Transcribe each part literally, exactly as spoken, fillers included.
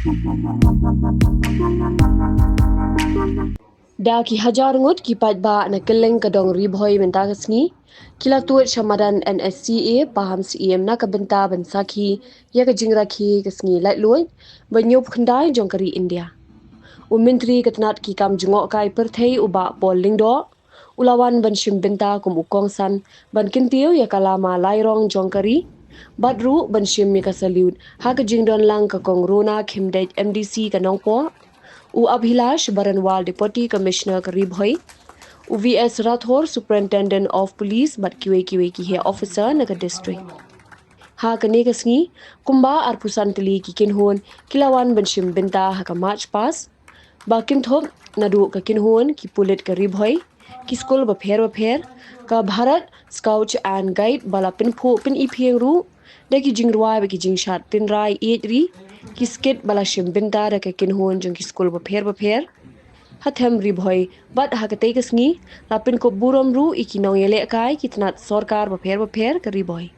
Da ki hajar ngut ki paidbah na kylleng ka dong Ri Bhoi mynta ka sngi ki la tuid sha madan N S C A Pahang Siem na ka bynta ban sakhi ïa ka jingrakhe ka sngi laitluid ba hynñiewphew khyndai jong ka ri India. U Myntri ka tnat ki kam jngohkai pyrthei u Bah Paul Lyngdoh u la wan ban shim bynta kum u kongsan ban kyntiew ïa ka lama lairong jong ka ri bad ruh ban shim ïa ka salute ha ka jingdon lang ka Kong Rona Khymdeit, M D C ka Nongpoh, u Abhilash Baranwal, Deputy Commissioner ka Ri Bhoi, u V S Rathore, Superintendent of Police, bad kiwei kiwei ki heh officer na ka district. Ha kane ka sngi kumba arphew san tylli ki kynhun ki la wan ban shim bynta ha ka march past ba kynthup naduh ka kynhun ki pulit ka Ri Bhoi, ki skul bapher bapher, ka Bharat Scout and Guide ba la pynphuh pyniphieng ruh da ki jingrwai bad ki jingshad tynrai ïeit ri, ki skit ba la shim bynta da ka kynhun jong ki skul bapher bapher ha them Ri Bhoi. Bad ha katei ka sngi la pynkup burom ruh ïa ki nongïalehkai ki tnat sorkar bapher bapher ka Ri Bhoi.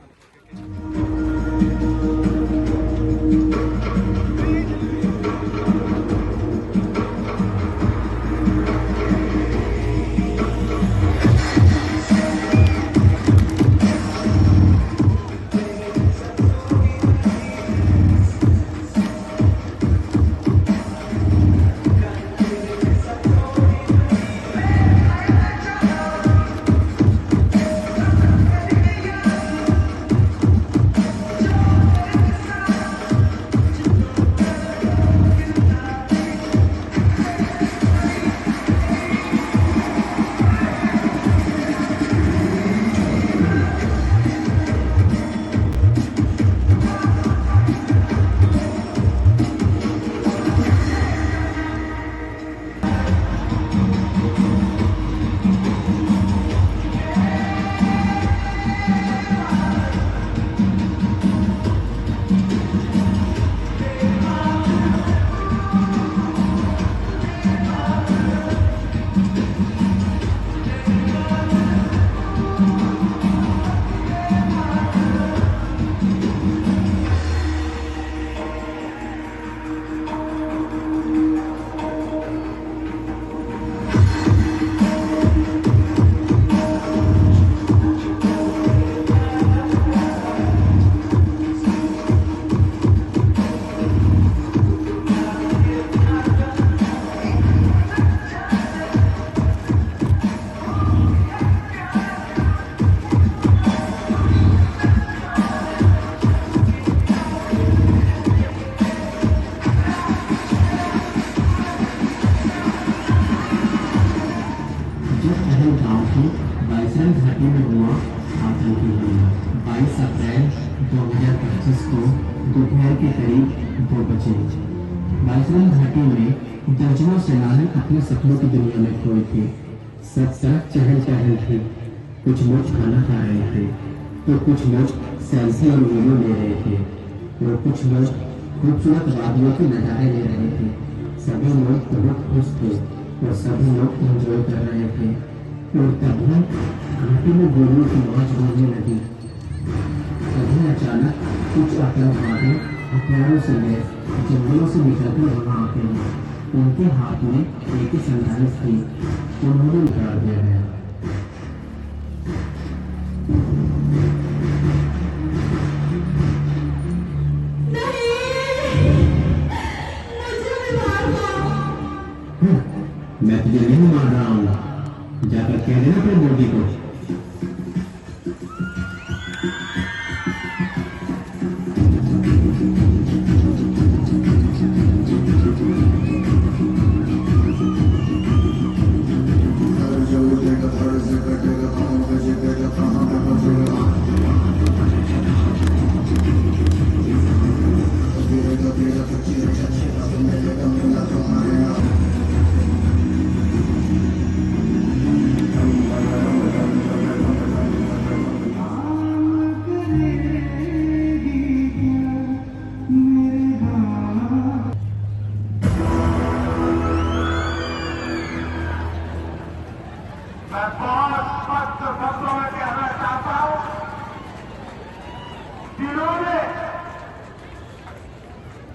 जब पहलगाम की बाईसरन घाटी में हुआ आतंकी हमला, बाईस अप्रैल दो हज़ार पच्चीस को दोपहर के करीब दो बजे बाईसरन घाटी में दर्जनों सैलानी अपने सपनों की दुनिया में खोए थे। सब तरफ चहल पहल थी। कुछ लोग खाना खा रहे थे, तो कुछ लोग सेल्फी और वीडियो ले रहे थे, और कुछ लोग खूबसूरत वादियों के नज़ारे ले रहे थे। सभी लोग बहुत खुश थे और सभी लोग एंजॉय कर रहे थे। और तभी घाटी में गोलियों की आवाज़ गूंजने लगी। तभी अचानक कुछ आतंकवादी हथियारों से लैस जंगलों से निकलकर वहां आते हैं। उनके हाथ में एके सैंतालीस थी। उन्होंने उतार दिया गया। मैं तुझे नहीं मार रहा हूँ, जाकर कह देना अपने मोदी को।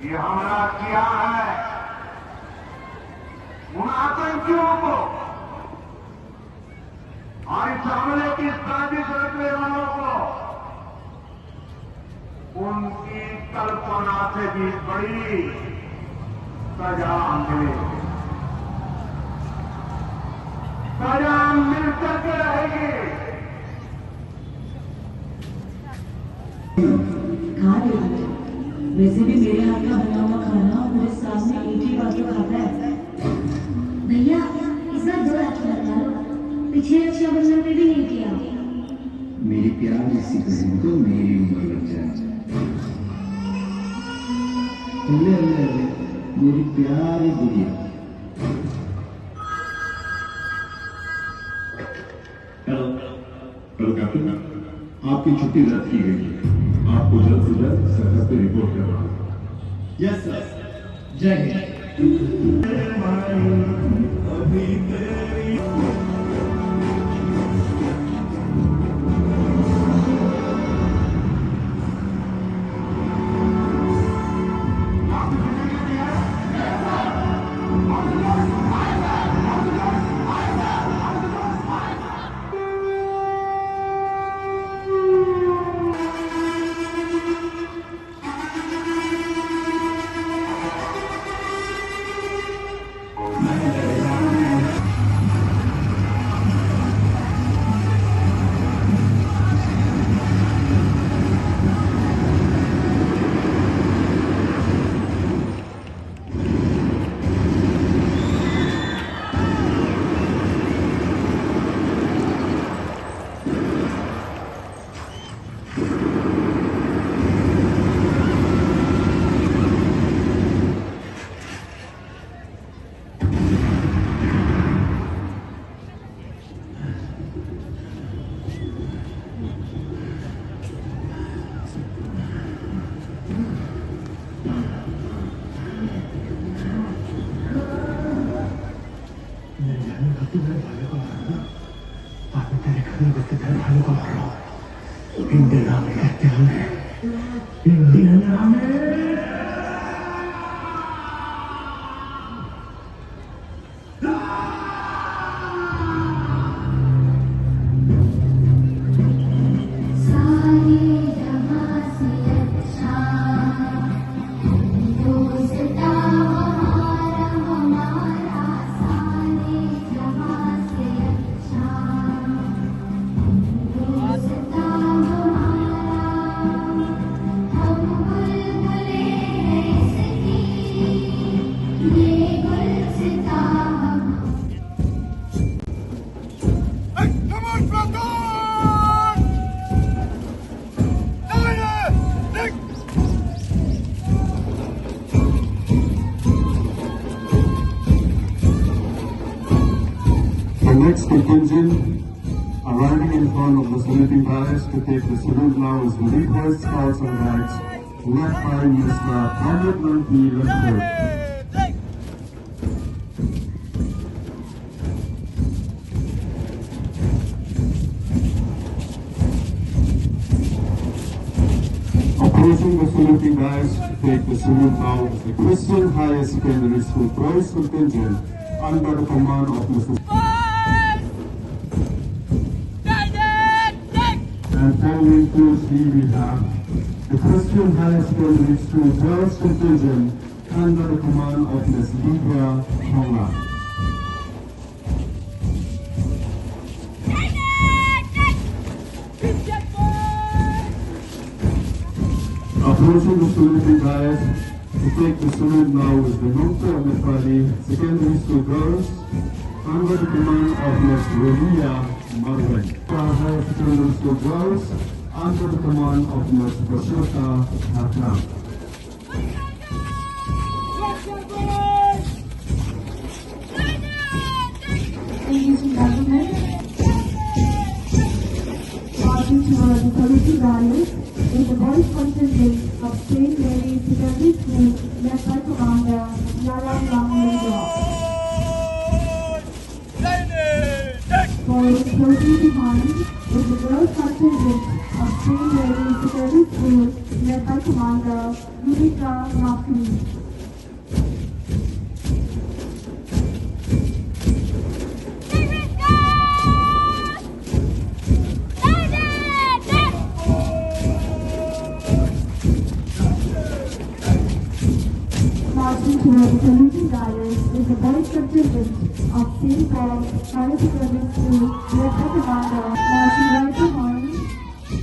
ये हमला किया है उन आतंकियों को और इस हमले की साजिश रचने वालों को उनकी कल्पना से भी बड़ी सजा मिले। सजा मिल करके रहेगी। खा ले बेटा। वैसे भी मेरे हाथ का बना हुआ खाना मेरे सामने एक ही बार तो खाता है। भैया, इस बार दो राखी बंधा लो। पिछले रक्षाबंधन पे भी नहीं किया। मेरी प्यारी सी बहन को मेरी उम्र लग जाए। अरे, अरे, अरे, मेरी प्यारी गुड़िया। हेलो। हेलो कैप्टन, आपकी छुट्टी रद्द की गई है। आपको जल्द से जल्द सरहद पे रिपोर्ट करना होगा। यस सर। जय हिंद। मैं जाने का तुम्हें भाई को मारना, और मैं तेरे घर में घुस के तेरे भाई को मार रहा हूँ। इंडियन आर्मी कहते हैं हमें, इंडियन आर्मी। The next contingent arriving in front of the saluting dais to take the salute now is the Lead Boy Scouts and Guides, led by Mister Pramod Nangpi Lamkot. Approaching the saluting dais to take the salute now is the Christian Higher Secondary School Boys Contingent under the command of Mister And following closely we have the Christian Higher Secondary School Girls Contingent under the command of Miss Lydia Chongla. Approaching the saluting dais to take the salute now is the Nongpoh Nepali Secondary School Girls under the command of Miss Rolia Marwin. Higher Secondary School Girls under the command of Miss Prashanta Hakna. Ladies and gentlemen, marching towards the Committee Dais is the boys contingent of Saint Mary's Secondary School, led by Commander Yalam Lam Lungwa. Following closely behind is the girls contingent of Saint Mary's Secondary School, led by Commander Rita Nakri. Marching towards the saluting dais is the boys' contingent of Saint Paul's Higher Secondary School, led by Commander. Marching right behind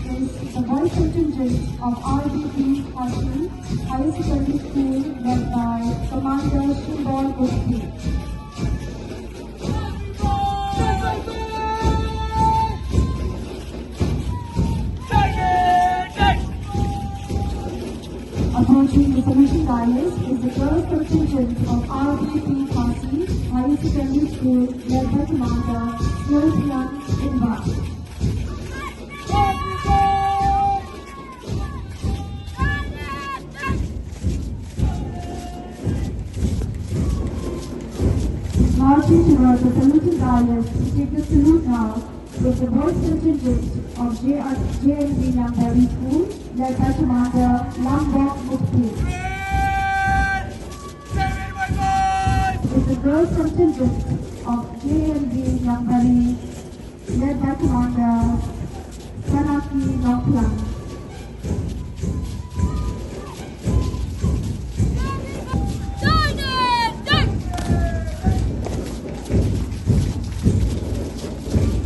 is the boys' contingent of R B P Khasi Higher Secondary School, led by Commander Shimboi Gupti. Approaching the saluting dais is the girls' contingent of R B P Khasi Higher Secondary School, led by Commander Sylvian Inba. Marching towards the saluting dais to take the salute now is the boys' contingent of J R, J N V Nambari School, led by Commander Lambok Mukti. Is the girls' contingent of J N V Nambari, led by Commander Sanaki Nongklang.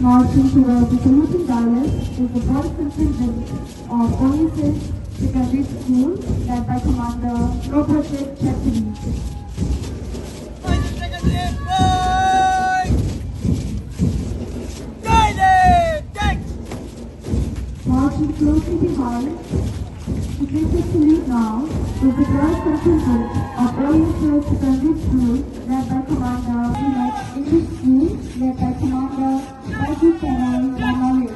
Marching towards the saluting dais is the boys' contingent of Oasis Secondary School, led by Commander Robotic Chetri. Marching closely behind to take the salute now is the girls' contingent of Oasis Secondary School, led by Commander English School, led by Commander Baiju Teron Lamale.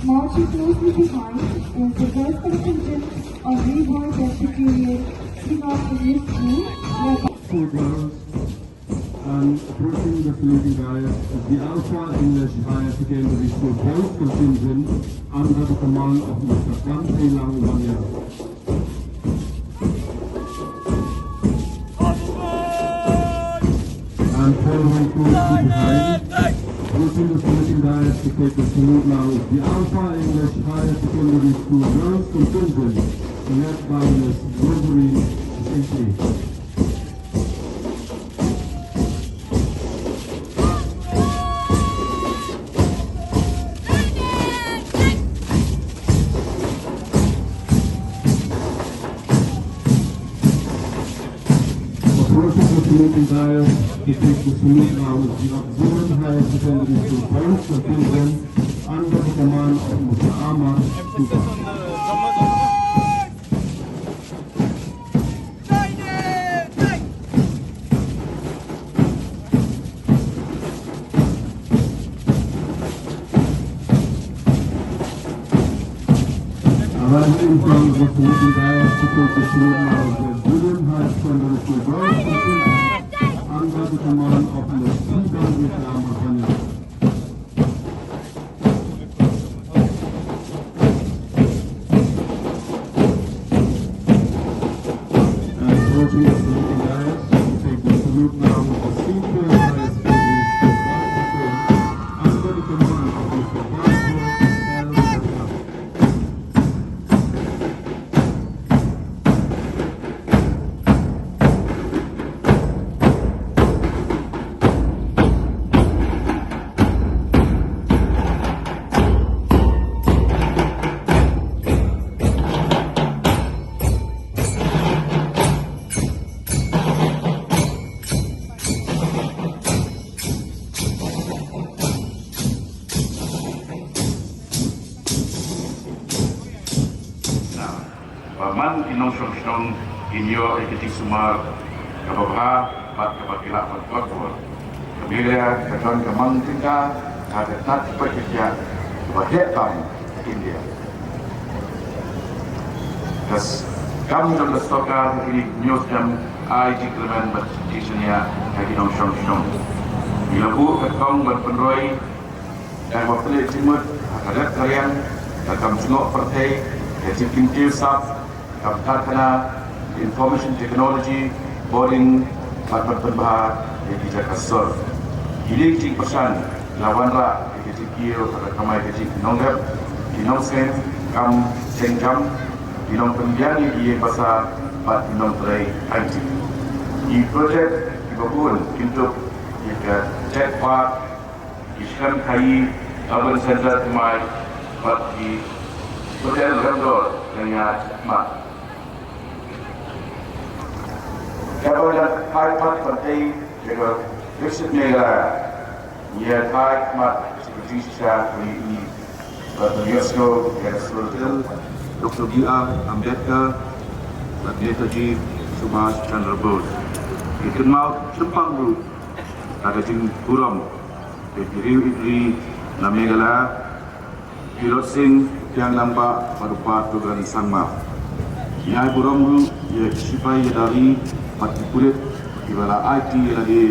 Marching closely behind is the girls' contingent of Ri Bhoi Presbyterian Synod English School, led by School girls, and approaching the saluting dais is the Alpha English Higher Secondary School boys contingent under the command of Mister Panthe Lang Wanya. And following closely behind, approaching the saluting dais to take the salute now is the Alpha English Higher Secondary School girls contingent, led by Miss Wolverine Singh. Approaching the saluting dais to take the salute now is the Auxiliary Higher Secondary School boys contingent under the command of Mister Amar Kuka. Arriving in front of the saluting dais to take the salute now is the Auxiliary Higher Secondary School boys contingent under the command of Miss Sita Mitra Mapanya. And approaching the saluting dais, we take the salute now with the Senior Higher Secondary School Boys School under the command of Mister Bhaskar L Rathore. Ba man ki nongshong shnong kin ïoh ïa ka jingsumar kaba bha bad kaba kylla bad kaba kordor. Ka Meghalaya ka don ka mang tyngka ha ka tnat ki paid ki khiah kaba heh tam ha India. Ka kam jong ka sorkar ha kine ki hynñiew snem ai jingkyrmen bad jingshaniah ha ki nongshong shnong. Ngi la buh ka kong ban pynroi da kaba pynleit jingmut Ka rep ka riang, ka kam jngoh pyrthei, ka jingkyntiew sap, ka kam karkhana, information technology, boarding, bad ban pynbha ïa ki jaka sor. Kine ki jingpyrshang la wanrah ïa ka jingkiew ha ka kamai ka jong ki nongrep, ki nongseng kam seng jam, ki nongpynbiang ïa ki ïing basa bad ki nongtrei I T. Ki projek kiba bun kin tuh ïa ka Tech Park, ki skhem khaïi, urban center thymmai bad ki hotel rem dor nang ïa mat. Kaba la phai pat pat ei ïa ka Visit Meghalaya. Ïa thait mat sha ka jingshisha ka ïa i bad ka UNESCO ïa ka sur Doctor B R Ambedkar bad Netaji Subhash Chandra Bose. Ki kynmaw shempang ruh na ka jingburom ïa ki riew i ri na Meghalaya, Tirot Sing, Kiang Nangbah bad u Bah Tugen Sangma. Ngi ai burom ruh ïa ki shipai ïada ri bad ki pulit kiba la aiti ïa lade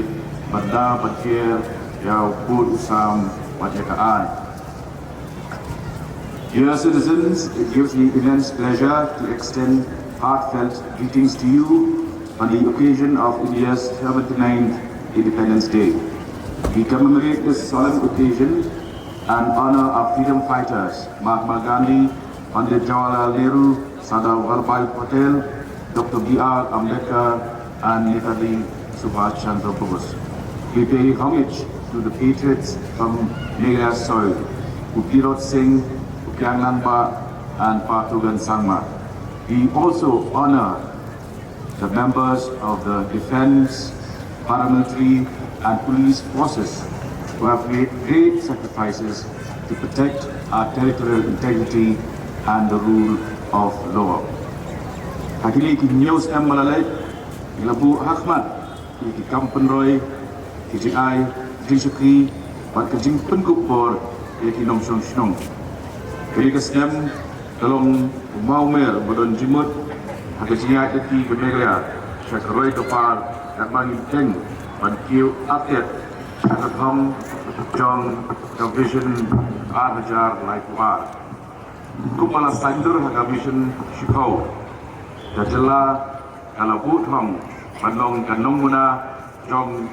ban da ban kiar ïa u pud u sam bad ïa ka aiñ. Dear citizens, it gives me immense pleasure to extend heartfelt greetings to you on the occasion of India's seventy-ninth Independence Day. We commemorate this solemn occasion and honor our freedom fighters, Mahatma Gandhi, Pandit Jawaharlal Nehru, Sardar Vallabhbhai Patel, Doctor B R Ambedkar, and Netaji Subhash Chandra Bose. We pay homage to the patriots from Meghalaya soil, U Tirot Sing, U Kiang Nangbah, and Pa Tugen Sangma. We also honor the members of the defense, paramilitary, and police forces who have made great sacrifices to protect our territorial integrity and the rule of law. Ha kine ki hynñiew snem ba la leit, ngi la buh ha khmat ïa ki kam pynroi, ki jingai jingshakri bad ka jingpynkup bor ïa ki nongshong shnong. Kane ka snem ka long u mawmer ba don jingmut ha ka jingïaid lynti ka Meghalaya sha ka roi ka par, katba ngi bteng ban kiew artet sha ka thong jong ka Vision ar hajar laiphew ar. Kumba la saiñdur ha ka Vision shiphew, ka jylla ka la buh thong ban long ka nongmuna jong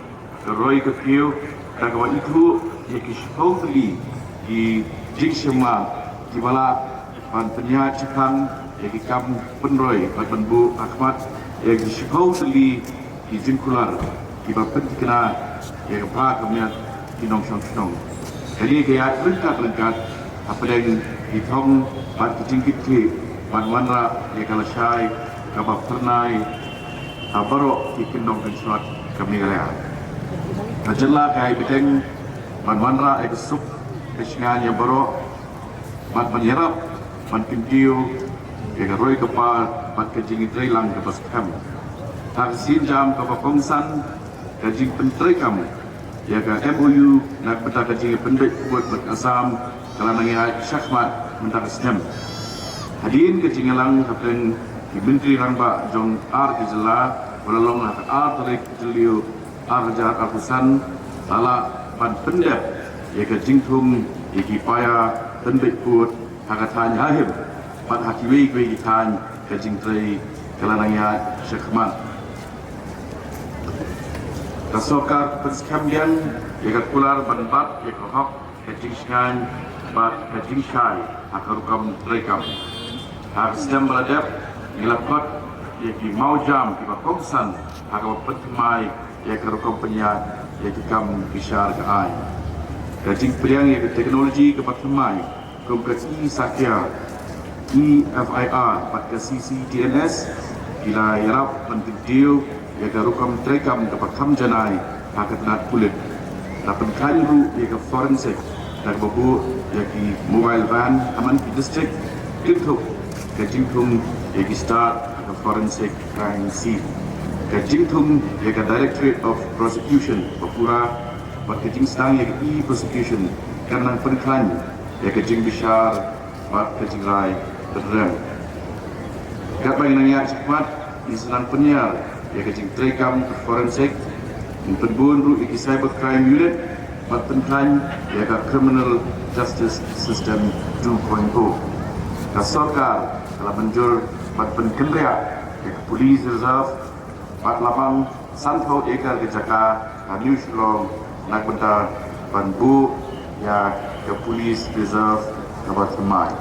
ka roi ka kiew, da kaba ithuh ïa ki shiphew tylli ki jingshemla kiba lah ban pynïaid shaphang ïa ki kam pynroi bad ban buh ha khmat ïa ki shiphew tylli ki jingkular kiba pynthikna ïa ka bha ka miat ki nongshong shnong. Kane ka ïaid ryngkat ryngkat hapdeng ki thong bad ki jingkitkhlieh ban wanrah ïa ka lashai kaba phyrnai ha baroh ki kyndong kynshlur ka Meghalaya. Ka jylla ka ai bteng ban wanrah ïa ka suk ka shngain ïa baroh bad ban ïarap ban kyntiew ïa ka roi ka par bad ka jingïatreilang kaba skhem. Ha ka sienjam kaba kongsan, ka jingpyntreikam ïa ka M O U na ka bynta ka jingïapynbeit pud bad ka Assam ka la nang ïaid shakhmat mynta ka snem. Hadien ka jingïalang hapdeng ki Myntri Rangbah jong ar ki jylla ba la long ha ka ar tarik Jylliew ar hajar arphew san, la lah ban pyndep ïa ka jingthung ïa ki paia pynbeit pud ha ka thaiñ Hahim bad ha kiwei kiwei ki thaiñ, ka jingtrei ka la nang ïaid shakhmat. Ka sorkar pynskhem biang ïa ka kular ban bat ïa ka hok, ka jingshngaiñ bad ka jingshai ha ka rukom treikam. Ha ka snem ba la dep, ngi la khot ïa ki mawjam kiba kongsan ha kaba pynthymmai ïa ka rukom pynïaid ïa ki kam bishar ka aiñ. Ka jingpdiang ïa ka teknoloji kaba thymmai kum ka e-Sakhya, e-F I R bad ka C C T N S, ki la ïarap ban kyntiew ïa ka rukom treikam kaba kham janai ha ka tnat pulit. La pynkhlaiñ ruh ïa ka forensic da kaba buh ïa ki mobile van ha man ki district, kynthup ka jingthung ïa ki stad ha ka forensic crime scene. Ka jingthung ïa ka Directorate of Prosecution ba pura bad ka jingsdang ïa ka e-prosecution kan nang pynkhlaiñ ïa ka jingbishar bad ka jingrai pynrem. Katba ngi nang ïaid shakhmat, ngi sa nang pynïar ïa ka jingtreikam ka forensic, ngi pynbun ruh ïa ki cyber crime unit Bad pynkhlaiñ ïa ka Criminal Justice System two point oh. Ka sorkar ka la mynjur bad pynkynriah ïa ka Police Reserve bad la bang sanphew acre ka jaka ha New Shillong na ka bynta ban buh ïa ka Police Reserve kaba thymmai.